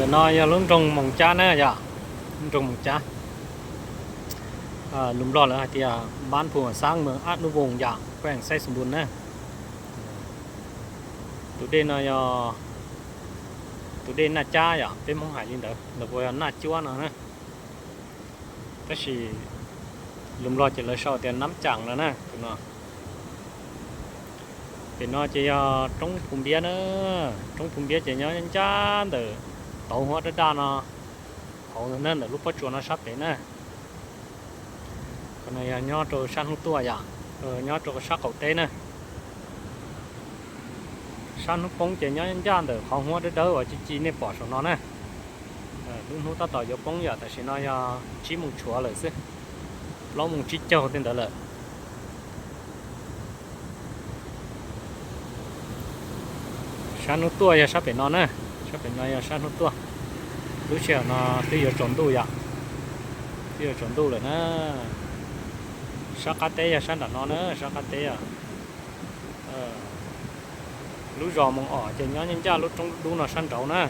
Ntawm no yog lub nroog Moos Cab na yom, lub nroog Moos Cab. Lus Nplog lawv hais tias bán phù xáng mường át nút vùng yom, quê xeeb xu npun na. Tus dej no yog tus dej Naj Cab yom, peb Hmoob hais li ntawd, lawv puas yog Naj Cuab no na. Tab sis lus Nplog ces lawv sau tias Nab Cam no na, tus no. Pem no ces yog roob Phu Npiab na, roob Phu Npiab ces nyob ncaj ntawm tauv huab daj daj no hauv na, ntawm lub pob tsuas no sab pem na. Qhov no yog nyob rau sab hnub tuaj yom, nyob rau sab qaum teb na. Sab hnub poob ces nyob ncaj ntawm qhov huab dawb dawb uas ci ci nej pom saum no na. Lub hnub tab tom yuav poob yom, tam sim no yog tsib moos tshuav lawm xwb, plaub moos tsib caug tej ntawd lawm. Sab hnub tuaj yog sab pem no na, sab pem no yog sab hnub tuaj. Lub sij hawm no twb yuav tsaus ntuj yom, twb yuav tsaus ntuj lawm na. Sab qab teb yog sab nram no na, sab qab teb os. Lub zos Moos Os ces nyob ncaj lub roob dub no sab nraud na.